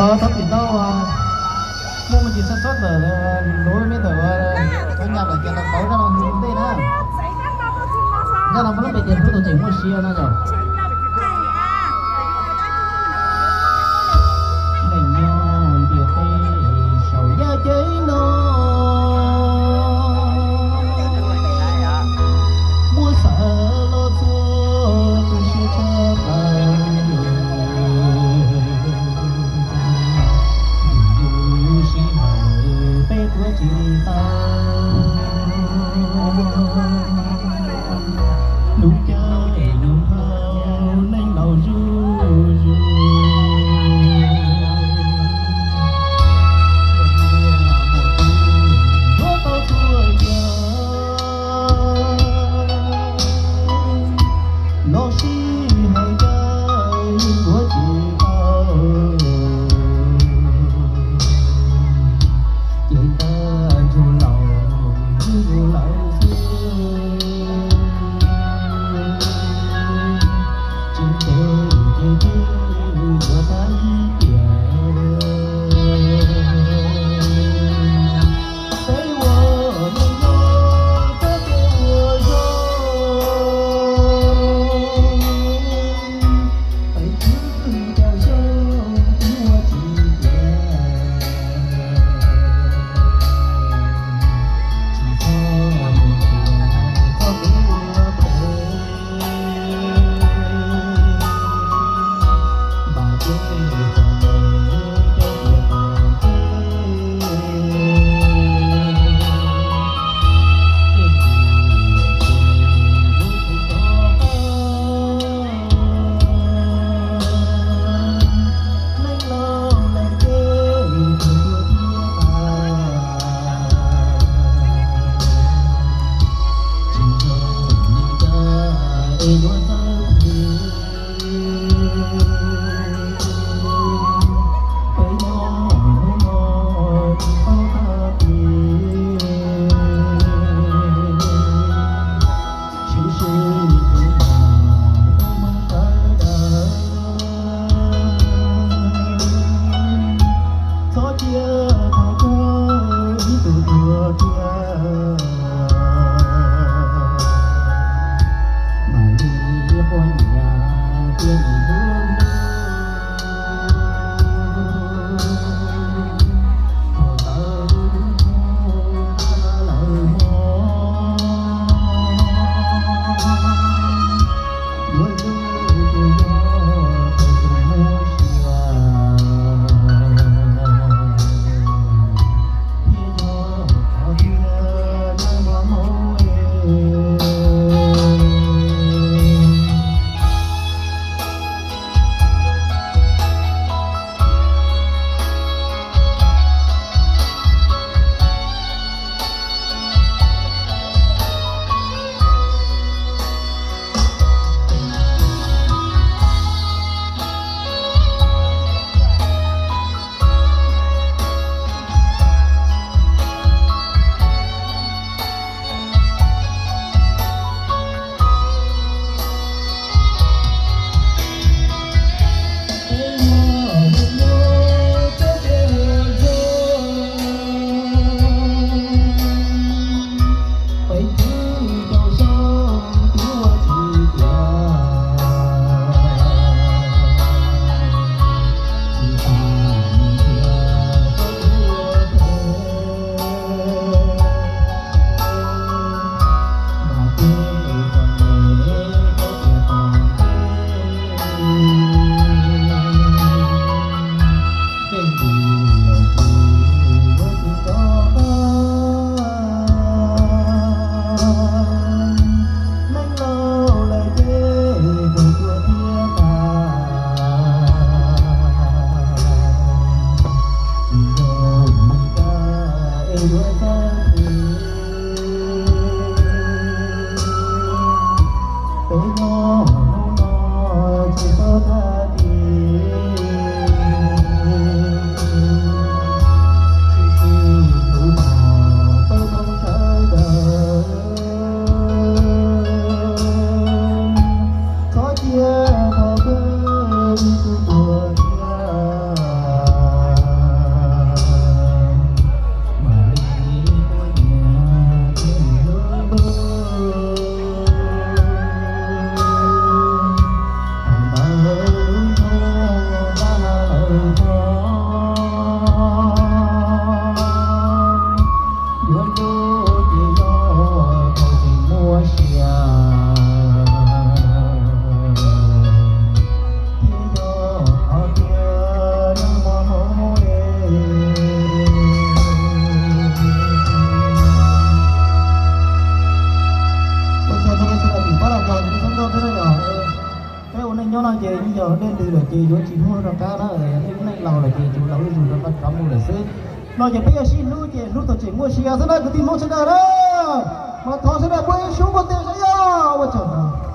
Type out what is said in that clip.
Thov txim ntau, muaj me ntsis xob xob ntawm lub me ntawm cov nyab lawm ces lawv pauv zaj no hu ua ntej na. Zaj no muaj lub npe tias Hlub tus tseem muaj sia no yom. Neej nyob ntiaj teb saum yaj ceeb no, muab xav los txog tu siab tshaj plaws. Yus sij hawm peb tuav tsis tau, hnub caij hnub dhau neej laus zuj zus. Yuav tau txhua yam los sij hawm caij tuav tsis tau, ces tag ntsug laus zuj zus lawm xwb. Tsis ntev ces twb yuav tag ib tiam. Peb ua neej nyob txhob tias ua zoo, peb twb rau xyoo twb ua tsis tiav, tsis txhob mus tias txhob kev ua phem. Txhob cia thaum kawg ib tug tuag kiag, mam li quaj nyiav tias nws hlub hlub. Thaum ntawd lub ntuj qab lawm hmo, yuav hlub ces yog thaum tus muaj sia, thiaj yog qhov tiag nyob hmo hmo. Peb nyob hnub no tsis tau tag kis, tsis tau hnub no peb thoob sawv daws, txhob cia thaum kawg ib tug tuag kiag. Ces yuav tsis muaj rov qab na, yog nej lub neej laus lawm ces tsuas laus ib zaug rov qab rov mus lawm xwb. No ces peb yuav sib hlub ces hlub txog tseem muaj sia xwb na kwv tij Hmoob sawv daws na. Mas thov sawv daws pub ib suab npua tes saib yog ua tsaug ntau.